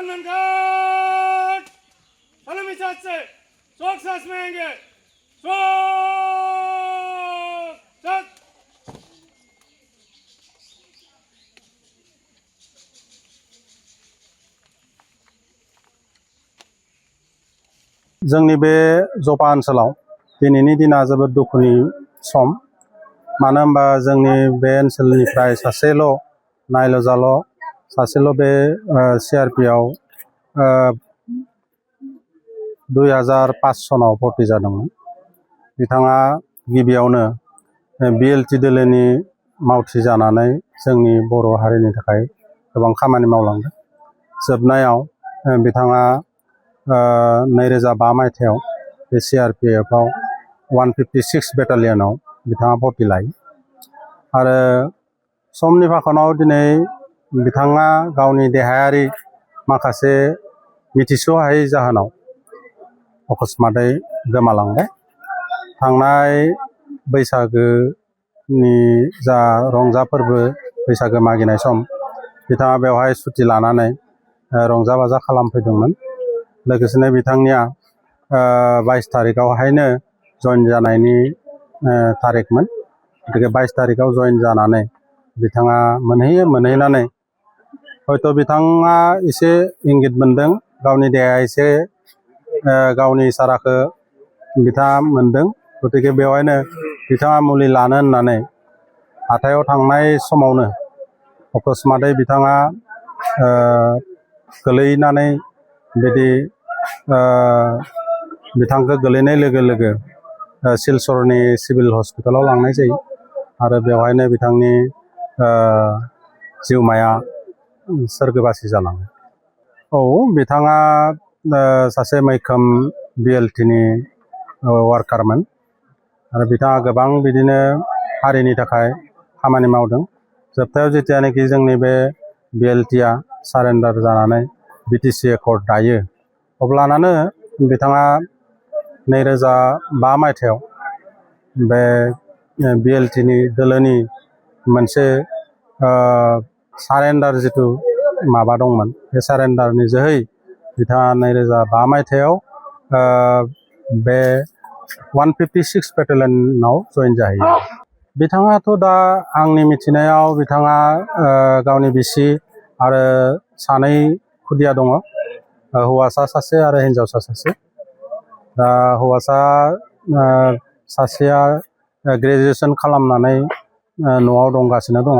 सलमान घाट सलामी साथ से शौक सांस में आएंगे शौक सांस जोंनि बे जपा ओनसोलाव दिनैनि दिना जोबोद दुखुनि सम मानो होनबा जोंनि बे ओनसोलनिफ्राय सासेल' नायल' जाल' सासेल' बे CRP आव 2005 सनाव भर्ति जादोंमोन। बिथाङा गिबियावनो BLT दोलोनि मावथि जानानै जोंनि बर' हारिनि थाखाय गोबां खामानि मावलांदों। जोबनायाव बिथाङा 2005 मायथाइयाव बे CRPF आव 156 बेटालियनाव बिथाङा भर्ति लायो आरो समनि फाखनाव दिनै बिथाङा गावनि देहायारि माखासे मिथिस'हायै जाहोनाव अकस्मातै गोमालांबाय। थांनाय बैसागोनि जा रंजा फोरबो बैसागो मागिनाय सम बिथाङा बेवहाय सुटि लानानै रंजा बाजा खालामफैदोंमोन। लोगोसेनो बिथांनिया 22 तारिखआवहायनो जइन जानायनि तारिखमोन। गतिके 22 तारिखआव जइन जानानै बिथाङा मोनहैनानै हयथ' बिथाङा एसे इंगित मोनदों गावनि देहाया एसे गावनि इसाराखौ बिथाङा मोनदों। गतिके बेवहायनो बिथाङा मुलि लानो होननानै हाथायाव थांनाय समावनो अकस्मातै बिथाङा गोलैनानै बिदि बिथांखौ गोलैनाय लोगो लोगो सिलचरनि सिभिल हस्पिटालाव लांनाय जायो आरो बेवहायनो बिथांनि जिउमाया सोरगोबासि जालाङो। औ बिथाङा सासे मैखोम BLT नि वार्कारमोन आरो बिथाङा गोबां बिदिनो हारिनि थाखाय खामानि मावदों। जोबथायाव जेतियानोखि जोंनि बे BLT आ सारेन्डार जानानै BTC एकर्ड दायो अब्लानानो बिथाङा 2005 मायथाइयाव बे BLT नि दोलोनि मोनसे सारेन्डार जिथु माबा दंमोन बे सारेन्डारनि जोहै बिथाङा 2005 मायथाइयाव बे 156 बेटालियनाव जइन जाहैयो। बिथाङाथ' दा आंनि मिथिनायाव बिथाङा गावनि बिसि आरो 2 खुदिया दङ, हौवासा सासे आरो हिन्जावसा सासे। दा हौवासा सासेया ग्रेजुएसन खालामनानै न'आव दंगासिनो दङ।